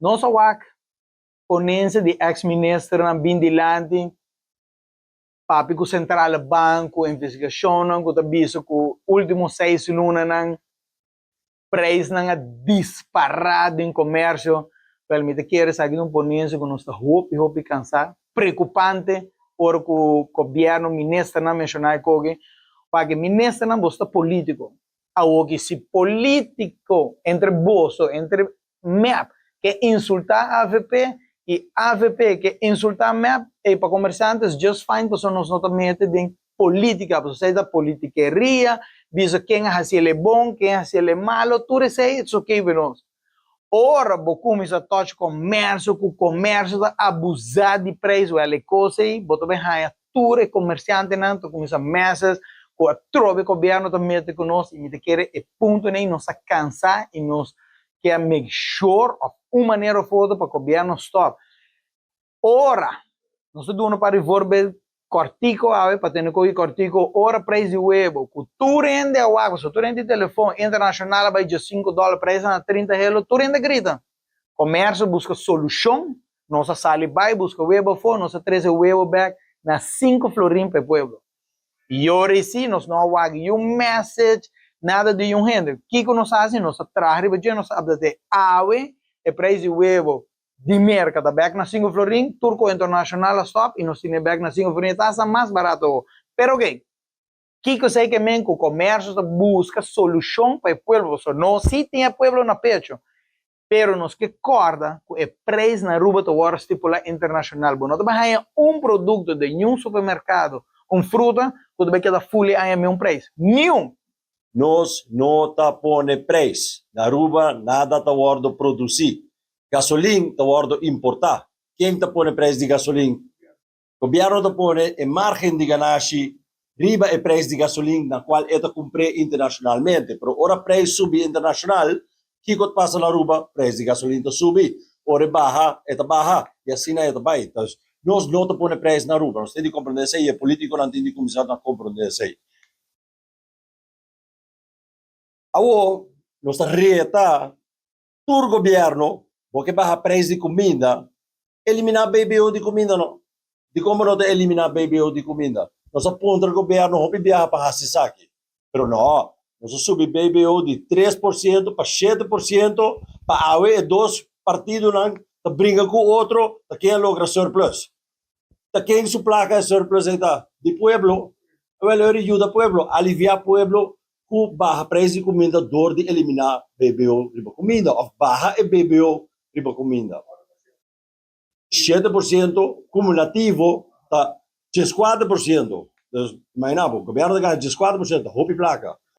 Nos a wak ponencia di ex-ministernan bin dilanti papia cu Centrale Bank cu investigacionnan cu ta bisa cu ultimo 6 lunanan prijsnan a dispara den comercio. Wel, mi ta kere esaki ta un ponencia cu nos ta hopi hopi cansa, preocupante ora cu gobierno, ministernan menciona e koki, pa ministernan boso ta politico. Awoki si politico entre boso, entre MEP, ke insulta AVP y AVP ke insulta MEP, e pa comerciantes just fine, pasobra nos no ta mete den politica, pasobra esey ta politikeria, bisa ken a haci el bon, ken a haci el malo, tur esey it's okay pa nos. Ora bo cuminsa touch comercio, cu comercio ta abusa di prijs, wel e cos ey, bo ta bay haya tur e comerciantenan ta cuminsa mesas, cu atrobe gobierno ta mete cu nos, y mi ta kere e punto ey nos a cansa y nos kier make sure of un manera of otro pa gobierno stop. Ora, nos ta duna pa voorbeeld cortico awe, pa tene cogi cortico, ora prijs di webo, cu tur hende a wak, so tur hende di telefon internacional a bay $5, prijs na 30 helo, tur hende grita. Comercio busca solucion, nos a sali bay busca webo afo, nos a trece webo back na 5 florin pa pueblo. Y ora si, nos no a wak un message, nada di un hende. Kico nos a haci? Nos a traha riba dje, nos a update awe, e prijs di webo di Merca ta back na 5 florin, tur cos internacional a stop y nos tin back na 5 florin, ta mas barato. Pero ok, kico esey ke men cu comercio ta busca solucion pa e pueblo, so nos si tin e pueblo na pecho, pero nos ke corda cu e prijs na Aruba ta wordo stipula internacional. Bo no ta bay haya un producto di ningun supermercado, un fruta, cu ta bay keda full aña un prijs. Ningun. Nos no ta pone prijs. Na Aruba nada ta wordo produci. Gasolin ta wordo importa. Ken ta pone prijs di gasolin? Gobierno ta pone e margen di ganashi riba e prijs di gasolin na cual e ta cumpra internacionalmente. Pero ora prijs subi internacional, kico ta pasa na Aruba? Prijs di gasolin ta subi. Ora baha, e ta baha. Y asina e ta bay. Anto, nos no ta pone prijs na Aruba. Nos tin di comprende esey. E politiconan tin di cuminsa comprende esey. Awo, nos ta reta tur gobierno, bo ke baha prijs di cuminda, elimina BBO di cuminda no. Di con no ta elimina BBO di cuminda? Nos a puntra gobierno hopi biaha pa haci esaki. Pero no, nos a subi BBO di 3% pa 7% pa awe e dos partidonan ta bringa cu otro, ta ken logra surplus. Ta ken su placa e surplus ey ta? Di pueblo. Wel, ora yuda pueblo, alivia pueblo cu baha prijs di cuminda door di elimina BBO riba cuminda of baha e BBO riba cuminda. 7% cumulativo ta 4%. Dus, imagina, gobierno ta gana 4%, hopi placa.